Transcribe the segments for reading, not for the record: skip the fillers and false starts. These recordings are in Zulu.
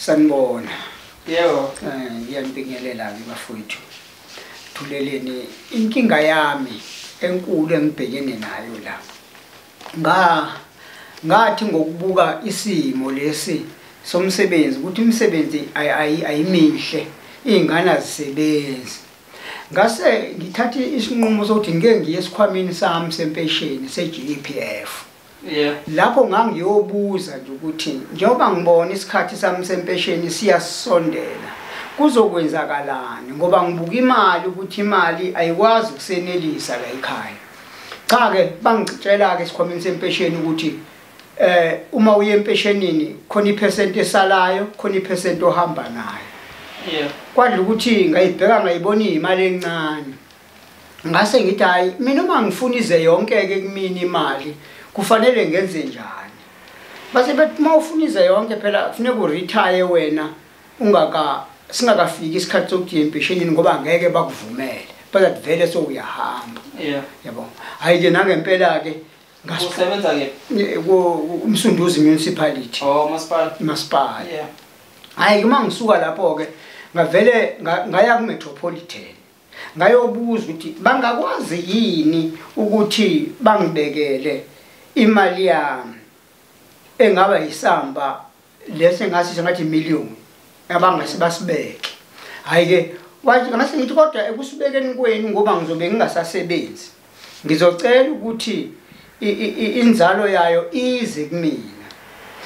Sanibona. Yebo. Ngiyanibingelela ke bafowethu. Thuleleni inkinga yami enkulu engibhekene nayo la. Ngathi ngokubuka isimo lesi somsebenzi ukuthi imisebenzi ayimihle, izingane azisebenzi. Ngase ngithatha isinqumo sokuthi ngeke ngiye esikhwameni sami sempesheni se-GEPF. Yeah. Lapho ngangiyobuza nje ukuthi njengoba ngibona isikhathi sami sempesheni siyasondela, kuzokwenzakalani ngoba ngibuka imali ukuthi imali ayikwazi ukusenelisa la ekhaya. Cha ke bangitshela ke esikhwameni sempesheni ukuthi uma uye empeshenini khona ipercent esalayo, khona ipercent ohamba nayo. Yeah. Kwadla ukuthi ngayibheka ngayibona imali encane. Ngase ngithi hayi mina uma ngifuna ize yonke ke kumina imali kufanele ngenze njani? Base bethi uma ufuna ize yonke phela kufuneka uretire wena ungaka singakafiki isikhathi sokuthi empeshenini ngoba ngeke bakuvumele. Bazathi vele sowuyahamba. Yeah. Yabo. Hayi ke nangempela ke usebenza ke uMsunduzi Municipality. Oh, masipala. Masipala. Yeah. Hayi uma ngisuka lapho ke ngavele ngaya ku Metropolitan. Ngayobuza ukuthi bangakwazi yini ukuthi bangibekele imali yami engaba isamba lese ngasi ngathi million abangase basibeke. Hayi ke wathi ngase ngithi kodwa ekusibekeni kwenu ngoba ngizobe ngingasasebenzi ngizocela ukuthi inzalo yayo ize kumina.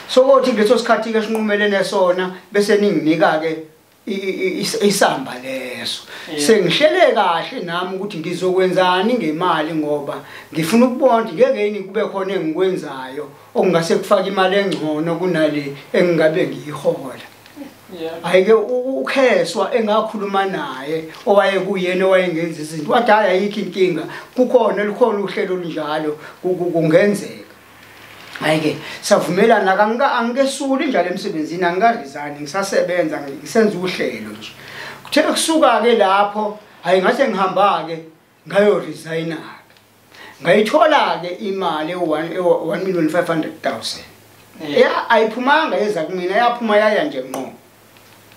Sokuthi kuleso sikhathi ke sinqumelene sona bese ninginika ke isamba leso. Sengihlele kahle nami ukuthi ngizokwenzani ngemali ngoba ngifuna ukubona ngeke yini kube khona engikwenzayo okungase kufaka imali engcono kunale engingabe ngiyihola. Hayi ke ukheswa engakhuluma naye owaye kuyena owayengenza izinto wathi hayi ayikho inkinga, kukhona likhona uhlelo olunjalo kungenzeka. Hayi ke savumelana angikesuli njalo emsebenzini, angikaresign, ngisasebenza ngisenza uhlelo nje. Kuthe kusuka ke lapho hayi ngase ngihamba ke ngayo resign ke. Ngayithola ke imali e1,500,000. Ya ayiphumanga yeza kumina, yaphuma yaya nje ngqo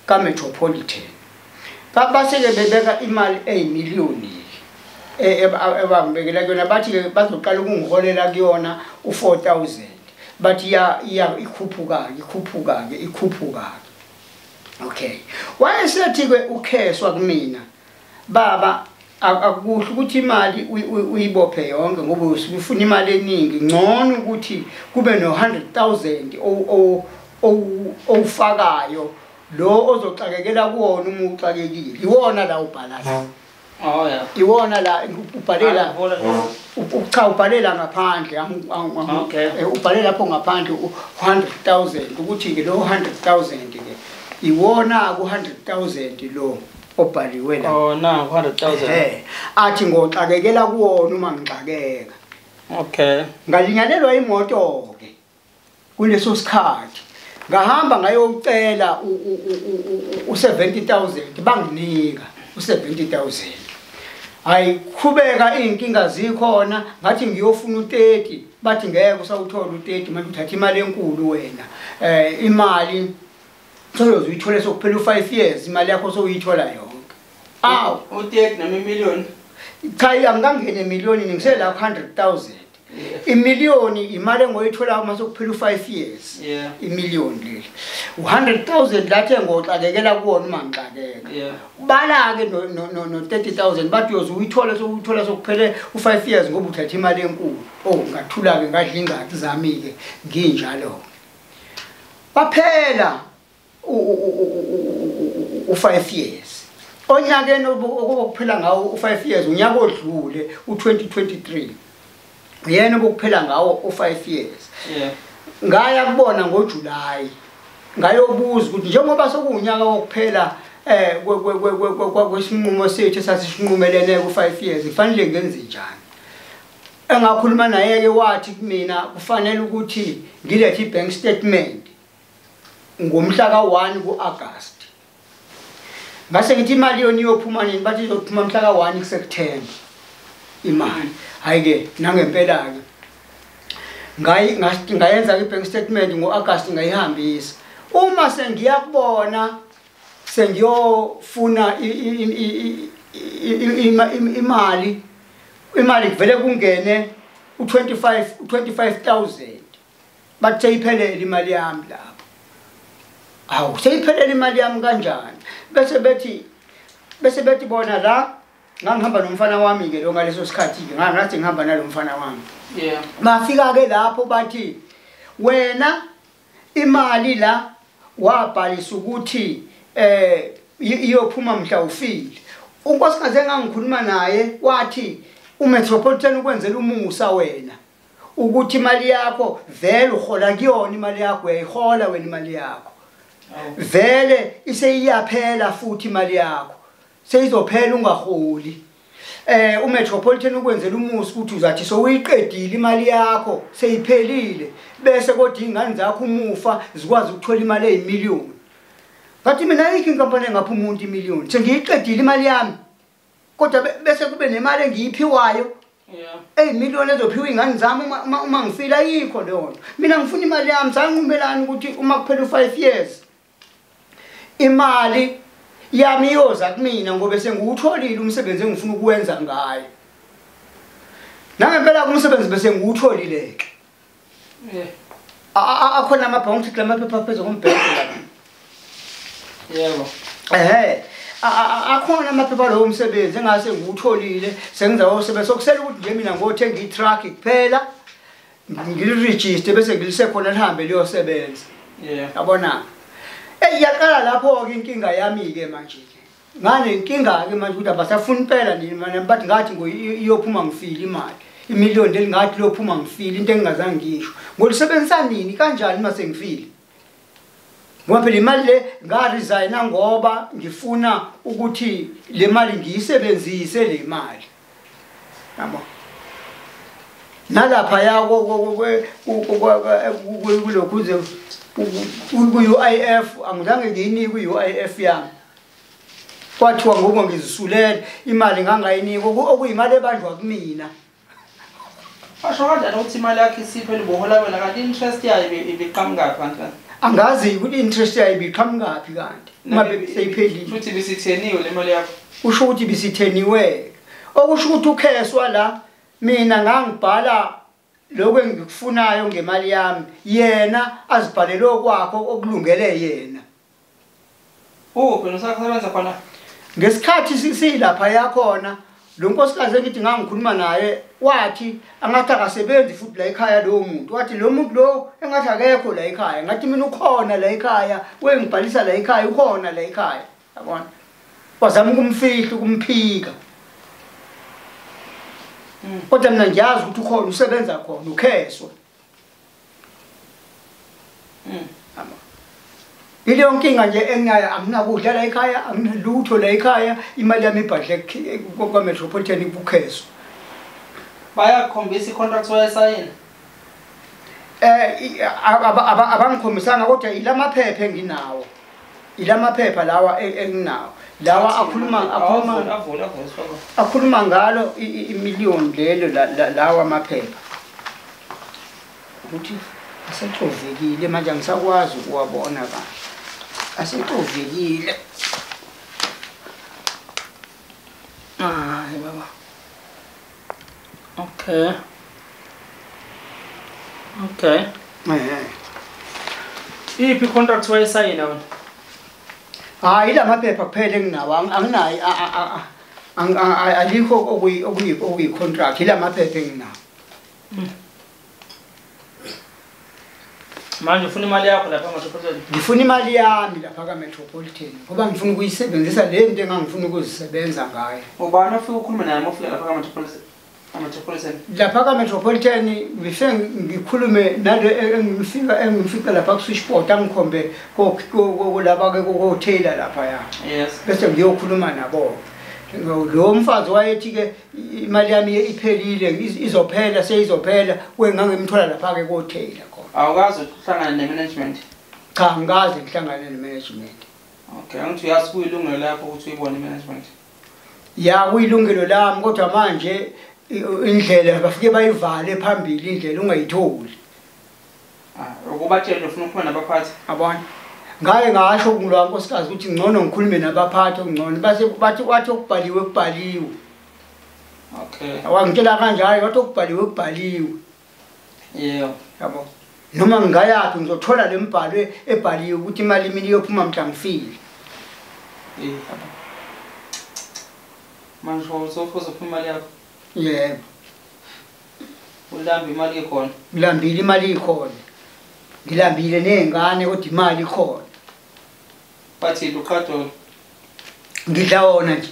ka Metropolitan. Base ke bebeka imali eyimiliyoni ebangibekela kuyona, bathi ke bazoqala ukungiholela kuyona u4000, bathi ya ikhuphuka ikhuphuka ikhuphuka. Okay, wayesethi ke ukheswa kumina, baba akuhle ukuthi imali uyibophe yonke ngoba ufuna imali eningi, ngcono ukuthi kube no 100,000 owufakayo lo ozoxakekela kuwona uma uxakekile. Iwona la ubhala la. Oh yeah. Iwona la ubhalela cha ubhalela ngaphandle. Okay. Ubhalela lapho ngaphandle u100,000 ukuthi ke lo 100,000 ke iwona ku 100,000 lo obhaliwe la. Oh na 100,000. Athi ngoxakekela kuwona uma ngixakeka. Okay. Ngalinyalelwa imoto ke kuleso sikhathi. Ngahamba ngayocela u70,000 banginika u70,000. Hayi qhubeka inkinga zikhona, ngathi ngiyofuna u30 bathi ngeke usawuthola u30 manje uthatha imali enkulu wena. Imali soyoze uyithole sokuphela u5 years imali yakho sowuyithola yonke. Aw u30 noma imillion? Cha angikangene emillion ngisela 100,000. Imillion imali engoyithola uma sokuphela u5 years. Imillion leli. U100,000 lathi engoxakekela kuwona uma ngixakeka. Ubala ke no 30,000 bathi uyoze uyithole sokuyithola sokuphele u5 years ngoba uthatha imali enkulu. Oh ngathula ke ngadla ingadi zami ke nginjalo. Baphela u5 years. Onyakeni okuphela ngawo u5 years unyaka odlule u2023. Yena obukuphela ngawo u5 years. Yeah. Ngaya kubona ngoJuly. Ngayobuza ukuthi njengoba sokuwunyaka wokuphela kwesinqumo sethu esasisinqumelene ku5 years kufanele ngenze njani? Engakhuluma naye ke wathi kumina kufanele ukuthi ngilethe ibank statement ngomhla ka1 kuAugust. Ngase ngithi imali yona iyophuma nini, bathi izophuma mhla ka1 kuSeptember imali. Hayi ke nangempela ke ngayenza i-bank statement ngo-August ngayihambisa. Uma sengiyakubona sengiyofuna imali kuvele kungene u25,000 bathi seyiphelele imali yami lapho. Awu, seyiphelele imali yami kanjani? Bese bethi bona la ngangihamba nomfana wami ke lo ngaleso sikhathi ke ngathi ngihamba nalomfana wami. Yeah. Bafika ke lapho bathi wena imali la wabhalisa ukuthi iyophuma mhla ufile. Unkosikazi engangikhuluma naye wathi uMetropolitan ukwenzela umusa wena ukuthi imali yakho vele uhola kuyona, imali yakho uyayihola wena imali yakho. Vele iseyiyaphela futhi imali yakho. Seyizophela ungaholi. uMetropolitan ukwenzela umusa ukuthi uzathi sowuyiqedile imali yakho seyiphelile bese kodwa ingane zakho umufa zikwazi ukuthola imali eyimillion. Ngathi mina ayikho inkampani engapha umuntu imillion. Sengiyiqedile imali yami. Kodwa bese kube nemali engiyiphiwayo. Yeah. Eyimillion ezophiwa ingane zami uma ngifila ayikho leyo nto. Mina ngifuna imali yami, sanqumelana ukuthi uma kuphela u5 years imali yami iyoza kumina ngoba sengiwutholile umsebenzi engifuna ukuwenza ngayo. Nangempela umsebenzi bese ngiwutholile ke. Yeah. Akhona amabhongi lamaphepha phezulu kombhede lapha. Yebo. Akhona amaphepha lowo msebenzi engase ngiwutholile sengizawusebenza sokusela ukuthi nje mina ngothenga i-truck kuphela ngiliregister bese ngilise khona lihambe liyosebenza. Yeah. Yabona? Iyaqala lapho ke inkinga yami ke manje ke. Ngane inkinga ke manje ukuthi abasafuni impela nini manje bathi ngathi iyophuma ngifile imali. Imillion lelingathi liyophuma ngifile into engingazange ngisho. Ngolisebenzisa nini kanjani mase ngifile? Ngoba phela imali le ngaresigna ngoba ngifuna ukuthi le mali ngiyisebenzise le mali. Yabo. Nalapha yako kulokhuze ku-UIF angizange ngiyinike u-UIF yami. Kwathiwa ngoba ngizisulela imali ngangayinikwa okuyimali ebanjwa kumina. Basho kanjani ukuthi imali yakho isiphele bohola wena kanti interest yayo ibiqhamukaphi kanti? Angazi ukuthi interest yayo ibiqhamukaphi kanti uma seyiphelile. Futhi ibisitheniwe le mali yakho. Kusho ukuthi ibisitheniwe. Okusho ukuthi ukheswa la mina ngangibhala lokho engikufunayo ngemali yami, yena azibhalele okwakho okulungele yena. Uphi usasebenza khona? Ngesikhathi silapha yakhona lo nkosikazi engithi ngangikhuluma naye wathi angathi akasebenzi futhi la ekhaya lo muntu. Wathi lo muntu lo engathi akekho la ekhaya. Ngathi mina ukhona la ekhaya, wengibhalisa la ekhaya, ukhona la ekhaya. Yabona? Wazama ukumfihla ukumphika. Kodwa mina ngiyazi ukuthi ukhona usebenza khona ukheswa. Ile nkinga nje enginayo anginakudla la ekhaya, anginalutho la ekhaya, imali yami ibhadle kwa Metropolitan ibukheswa. Bayakhombisa i-contract wayesayina? Abangikhombisanga kodwa ilamaphepha enginawo. Ilamaphepha lawa enginawo. Lawa akhuluma ngalo imillion lelo lawa amaphepha. Ukuthi asecovekile manje angisakwazi ukuwabona kahle. Asecovekile. Hayi baba. Okay. Okay. Iphi contract wayesayina wena? Hayi lamaphepha kuphela enginawo, anginayo alikho okuyi contract, ilamaphepha enginawo. Manje ufuna imali yakho lapha kaMetropolitan? Ngifuna imali yami lapha kaMetropolitan ngoba ngifuna ukuyisebenzisa le nto engangifuna ukuzisebenza ngayo. Ubani ofika ukhulume naye uma ufika lapha kaMetropolitan? Metropolitan. Lapha kaMetropolitan ngifike ngikhulume nale engifika lapha ku switchboard angikhombe kulaba ke ko Taylor lapha ya. Yes. Bese ngiyokhuluma nabo. Lo mfazi wayethi ke imali yami iphelile izophela seyizophela wengangimthola lapha ke ko Taylor khona. Awukazi ukuhlangana ne-management? Cha, angikaze ngihlangane ne-management. Okay, angithi uyazi kuyilungelo lakho ukuthi uyibone i-management. Ya, kuyilungelo lami kodwa manje indlela bafike bayivale phambili indlela ungayitholi. Ah, ukubatshela ufuna ukukhuluma nabaphathi. Yabona? Ngaye ngasho kulwa nkosikazi ukuthi ngcono ngikhulume nabaphathi ongcono base bathi wathi okubhaliwe kubhaliwe. Okay. Wangitshela kanjalo wathi okubhaliwe kubhaliwe. Yebo. Yabo. Noma ngingayaphi ngizothola lembhalo ebhaliwe ukuthi imali imini iyophuma mhla ngifile. Yebo. Manje uzofuza imali yakho? Yebo. Ulamba imali ikhona? Ngilambile imali ikhona. Ngilambile nezingane kodwa imali ikhona. Bathi uqhadola. Ngidla wona nje.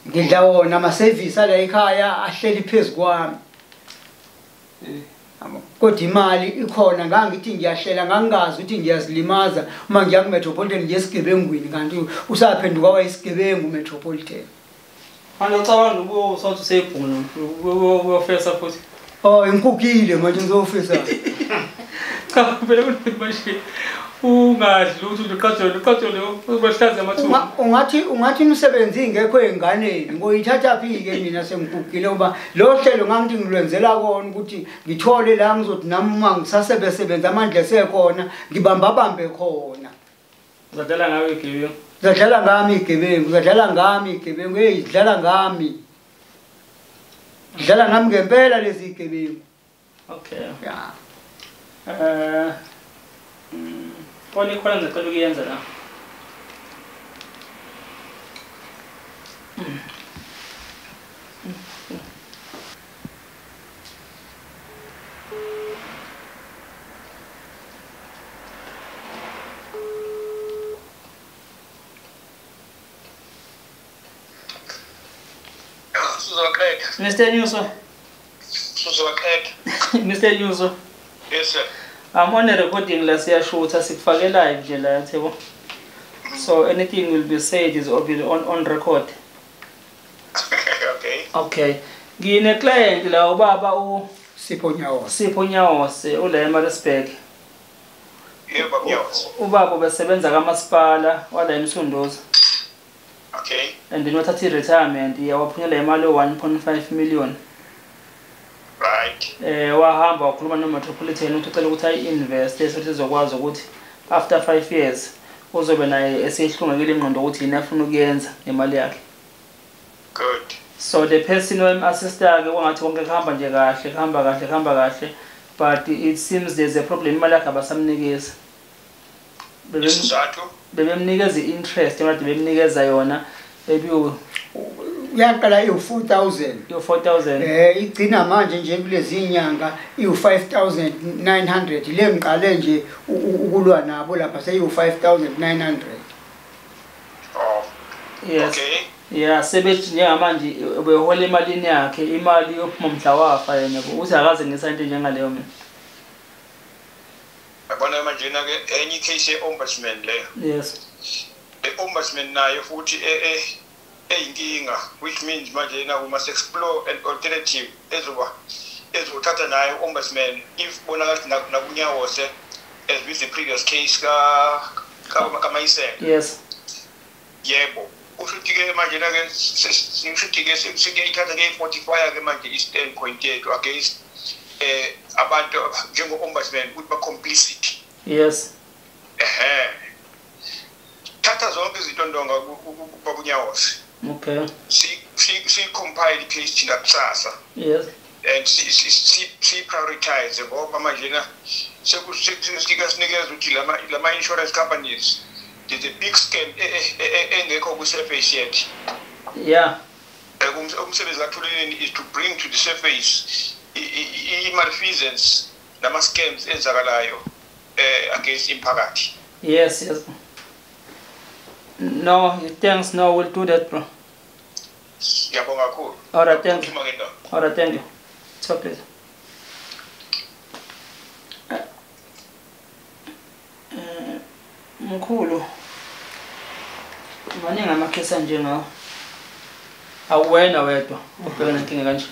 Ngidla wona ama service ala ekhaya ahleli phezukwami. Kodwa imali ikhona ngangithi ngiyahlela ngangazi ukuthi ngiyazilimaza uma ngiya ku Metropolitan ngiyesigebengwini kanti usaphenduka wayisigebengu Metropolitan. Manje ucabanga ubuye usothi useyibhunu uyofesa futhi. Oh inkukile manje ngizofesa. Cha phela kunokuthi manje ungadli lutho uqajole uqajole ubahlaza amathuba. Ungathi imisebenzi ingekho enganeni ngoyithatha phi ke mina sengigugile ngoba lo hlelo ngangithi ngilwenzela kona ukuthi ngithole la ngizothi nami uma ngisasebenza amandla esekhona ngibamba bambe khona. Uzadlala ngawe igebengu. Uzadlala ngami igebengu, uzadlala ngami igebengu, hey idlala ngami. Idlala ngami ngempela lezi igebengu. Okay. Yeah. Khona ikhona ngicela ukuyenza la. Mr. Nyuso. Mr. Nyuso. Yes sir. I'm on a recording la siyashutha sikufake live nje la yabo. So anything will be said is on record. Okay. Okay. Ngine client la ubaba u Sipho Nyawose. Sipho Nyawose ula eMaritzburg. Yebo baba Nyawose. Ubaba ubesebenza kamasipala wala eMsunduzi. Okay. And then wathatha i-retirement waphunyela imali yo-1.5 million. Right. Wahamba wakhuluma no-Metropolitan ukuthi ucela ukuthi ayi-investe sokuthi ezokwazi ukuthi after 5 years uzobe naye esehlungekile ingqondo ukuthi yini afuna ukuyenza ngemali yakhe. Good. So the person wem-assista-ke kwangathi konke kuhamba nje kahle, kuhamba kahle, kuhamba kahle, but it seems there's a problem, imali yakhe abasamnikeza. Isizathu? Bebemnikeza i-interest emade bemnikeza yona ebiyo uyaqala iwu-4000. Iwu-4000. Igcina manje nje kulezi inyanga iwu-5900 le ngiqale nje ukulwa nabo lapha seyiwu-5900. Oh. Yes. Okay. Yeah, sebethi njengamanje ubehola emalini yakhe imali yophuma mhla wafa yena uthi akaze ngisayinto njengaleyo mina. Yabona manje na ke enye case ye-ombudsman leyo. Yes. Le-ombudsman nayo futhi eyinkinga, which means manje na we must explore an alternative ezoba ezothatha nayo ombudsman if bonakala nakuNyawose as with the previous case ka kaMayisela. Yes. Yebo. Kusho ukuthi ke manje na ke ngisho ukuthi ke singeyithatha ke 45 ke manje i-standpoint yethu against abantu njengo-ombudsman ukuthi ba-complicit. Yes. Thatha zonke izinto ndonga kubabuNyawose. Okay. Si compile i-case thina kusasa. Yes. And si prioritize ngoba manje na sekusinikeza ukuthi lama insurance companies there's a big scam engekho ku-surface yet. Yeah. Umsebenzi kaThuleleni is to bring to the surface i-malfeasance nama-scams enzakalayo against imphakathi. Yes, yes. No, thanks. No, we'll do that, bro. Ngiyabonga kakhulu. All right, thank you. All right, thank you. Talk later. Mkhulu. Maningi amakhesi anjengawo. Awuwena wedwa ubhekene nenkinga kanje.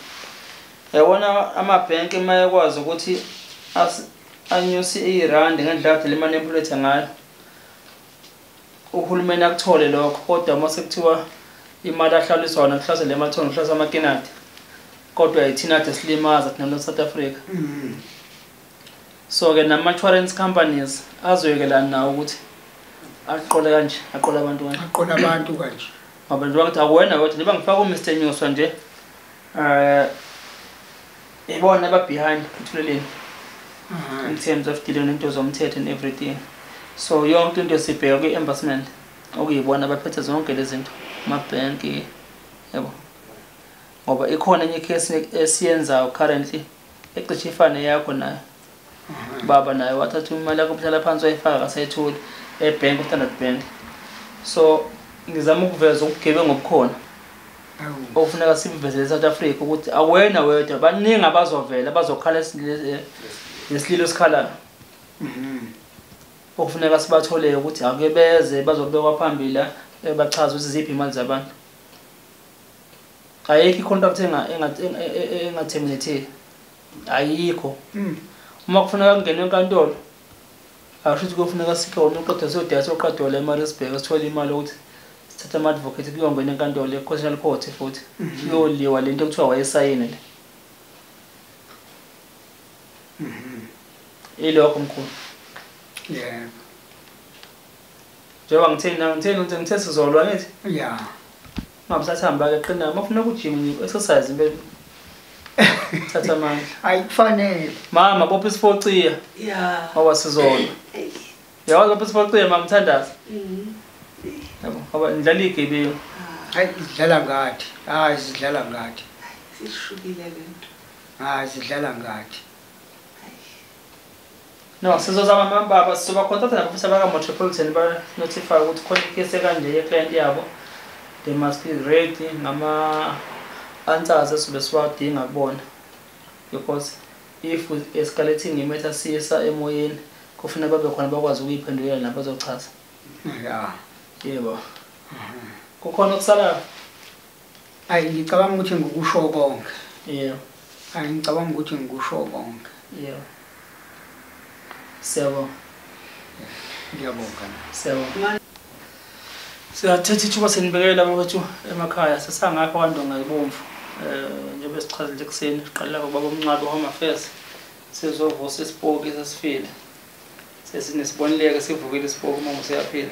Yabona amabhenki mayekwazi ukuthi anyuse irandi ngendlela le manipulate ngayo. Uhulumeni akuthole lokho kodwa mase kuthiwa imali ahlaliswa yona kuhlase le mathoni kuhlase amakinati. Kodwa ithina ade silimaza thina lo South Africa. So ke nama insurance companies azoyekelana nawo ukuthi aqole kanje, aqole abantu kanje. Aqola abantu kanje. Ngoba nje ukuthi akuwena wedwa njengoba ngifaka uMr Nyuswa nje ibona aba behind uThuleleni in terms of dealing into zomthetho and everything. So yonke into sibheka kwi-embassment okuyibona abaphethe zonke lezi zinto, amabhenki yabo. Ngoba ikhona enye case esiyenzayo currently ecishe ifane yakho nayo. Baba naye wathatha imali yakho umhlala phansi wayifaka kasayitholi ebhenki uStandard Bank. So ngizama ukuveza ubugebengu obukhona okufuneka sibuvezele eSouth Africa ukuthi awena wedwa, baningi abazovela abazokhala lesililo esikhalayo. Okufuneka sibathole ukuthi ake beze bazobekwa phambili bachaze ukuthi ziphi imali zabantu. Ayikho i-contract enga-terminate, ayikho. Uma kufuneka kungenwe enkantolo asho ukuthi kuyofuneka sikhona uqeda siyodaya soqedwa la eMaritzburg sithole imali yokuthi sithathe ama-advocate kuyongena enkantolo e-Constitutional Court futhi kuyoliwa lento ekuthiwa wayesayine le. Ilokho mkhulu. Yebo. Njengoba ngithe sizolwa ngithi? Yeah. Ngabe ke qina uma ufuna ukujima exercise impela. Thatha amandla. Ayikufanele. Mama bopha isifociya. Yeah. Ngoba sizolwa. Yawazi bopha isifociya mama mthandaza. Yabo ngoba ndlala igebengu. Hayi idlala ngathi. Hayi sidlala ngathi. Sishubile lento. Hayi sidlala ngathi. No, sizozama mama sizoba contact nabo futhi abaka Metropolitan ba notify ukuthi khona icase kanje ye client yabo. They must be ready ngama answers esibe siwadinga kubona. Because if we escalating imatter siyisa emoyeni kufanele babe khona bakwazi ukuyiphendulela nabo bazochaza. Yeah. Yebo. Kukhona okusalayo? Ayi ngicabanga ukuthi ngikusho konke. Yebo. Ayi ngicabanga ukuthi ngikusho konke. Yebo. Siyabonga. Ngiyabonga. Siyabonga. Siyathatha ithuba senibekela bakwethu emakhaya sesangapha kwaNdonga ibomvu. Njengoba sichazile ekuseni siqalela kubaba uMncwabe Home Affairs sizovusa isipoki sesifile. Sesinesibonileke sivukile isipoki uma useyaphila.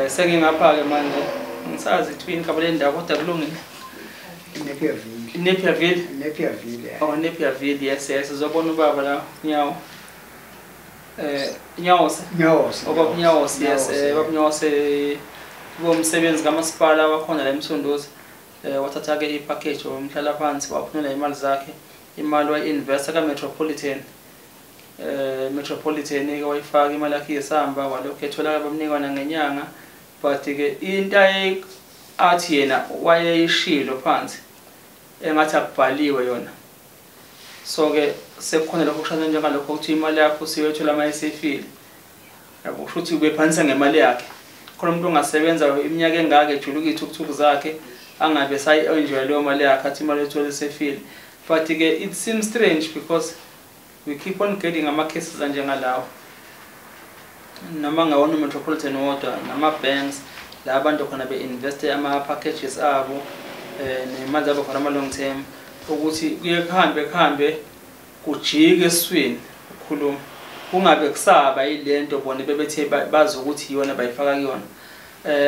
Sengingapha ke manje ngisazi twin kabale lendawo kodwa kulungile. Napierville. Napierville. Napierville. Oh Napierville, yes yes sizobona ubaba la nyawo. Nyawose. Nyawose. Ubaba Nyawose, yes, ubaba Nyawose umsebenzi kamasipala wakhona la eMsunduzi. Wathatha ke ipackage womhlala phansi waphumela imali zakhe. Imali wayi-investa ka Metropolitan. Metropolitan ke wayifaka imali yakhe yesamba walokho ethola abamnikwana ngenyanga but ke into athi yena wayeyishilo phansi engathi akubhaliwe yona. So ke sekukhona lokho kushana njengalokho ukuthi imali yakho siyoyithola uma isifile. Yabo kusho ukuthi ubephanisa ngemali yakhe. Khona umuntu ongasebenza iminyaka engaka ejuluka ithukuthuku zakhe angabe sayi-enjoy leyo mali yakhe athi imali ethole isefile. But ke it seems strange because we keep on getting ama cases anjengalawo. Noma ngawona Metropolitan wodwa nama banks la abantu khona be-investe ama packages abo nemali zabo khona ama long term ukuthi kuye kuhambe kujike eswini ukukhuluma kungabe kusaba ilento bona bebethe bazi ukuthi iyona bayifaka kuyona.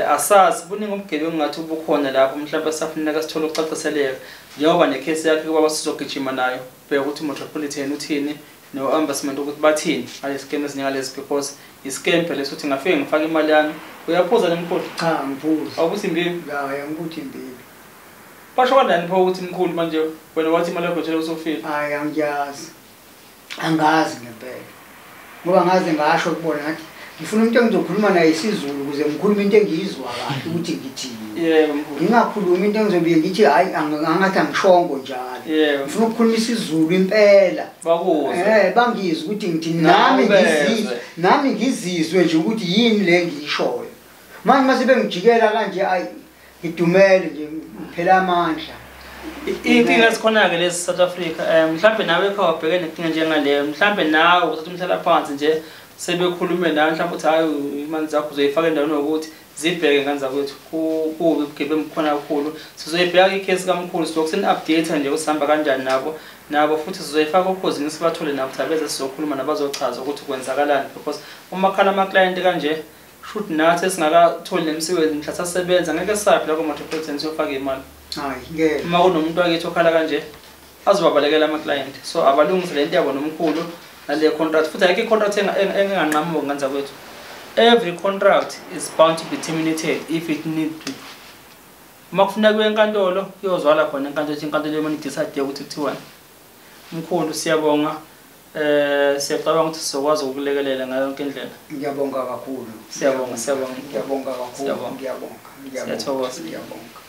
Asazi buningi ubugebengu ngathi ubukhona lapho mhlawumbe safuneka sithole ukucaciseleka njengoba necase yakhe kubaba sizogijima nayo bheka ukuthi Metropolitan uthini no-ombudsman ukuthi bathini ngale scam ezinjengalezi because i-scam phela ukuthi ngafike ngifake imali yami. Uyaphuza nemkhulu? Cha ngiphuza. Awukuthi imbibi? Hayi angikuthi imbibi. Basho kanjani pho ukuthi mkhulu manje wena wathi imali yakho ethole usufile? Hayi angiyazi. Angazi ngempela. Ngoba ngaze ngasho kubona ngathi ngifuna umuntu engizokhuluma naye isiZulu ukuze ngikhulume into engiyizwa kahle ukuthi ngithini. Yebo mkhulu. Ngingakhulumi into engizobuye ngithi hayi angathi angishongo njalo. Yebo. Ngifuna ukukhuluma isiZulu impela. Bakuzwe. Bangizwe ukuthi ngithini nami ngizizwe nje ukuthi yini le ngiyishoyo. Manje mase bengijikela kanje ayi ngidumele nje ngiphela amandla. Inkinga esikhona-ke lezi South Africa, mhlambe nawe ekhaya wabhekene nenkinga njengaleyo, mhlambe nawe uthatha umhlala phansi nje sebekhulume nawe mhlawumbe uthi hayi imali zakho uzoyifaka endaweni yokuthi zibheke ngane zakwethu kubi ubugebengu bukhona kakhulu. Sizoyibheka ikhesi kamkhulu, silokhu sini-update nje usihamba kanjani nabo. Nabo futhi sizoyifaka okhozini sibathole nabo ukuthi abeze sizokhuluma nabazochaza ukuthi kwenzakalani, because uma khala ama-client kanje shuthi nathi esingakatholi nemisebenzi mhla sasebenza ngeke saphi la ko-Metropolitan siyofaka imali. Hayi ngeke. Uma kunomuntu wakithi okhala kanje azobabalekela ama-client. So abalungise le nto yabo nomkhulu nale contract. Futhi ayikho i-contract enganqamuki ngenza kwethu. Every contract is bound to be terminated if it need to. Uma kufuneka kuye enkantolo kuyozwala khona enkantolo ukuthi inkantolo yomane idecide ukuthi kuthiwani. Mkhulu siyabonga. Siyacabanga ukuthi sizokwazi ukukulekelela ngayo yonke indlela. Ngiyabonga kakhulu. Siyabonga, siyabonga. Ngiyabonga kakhulu. Siyabonga. Ngiyabonga. Siyathokoza. Ngiyabonga.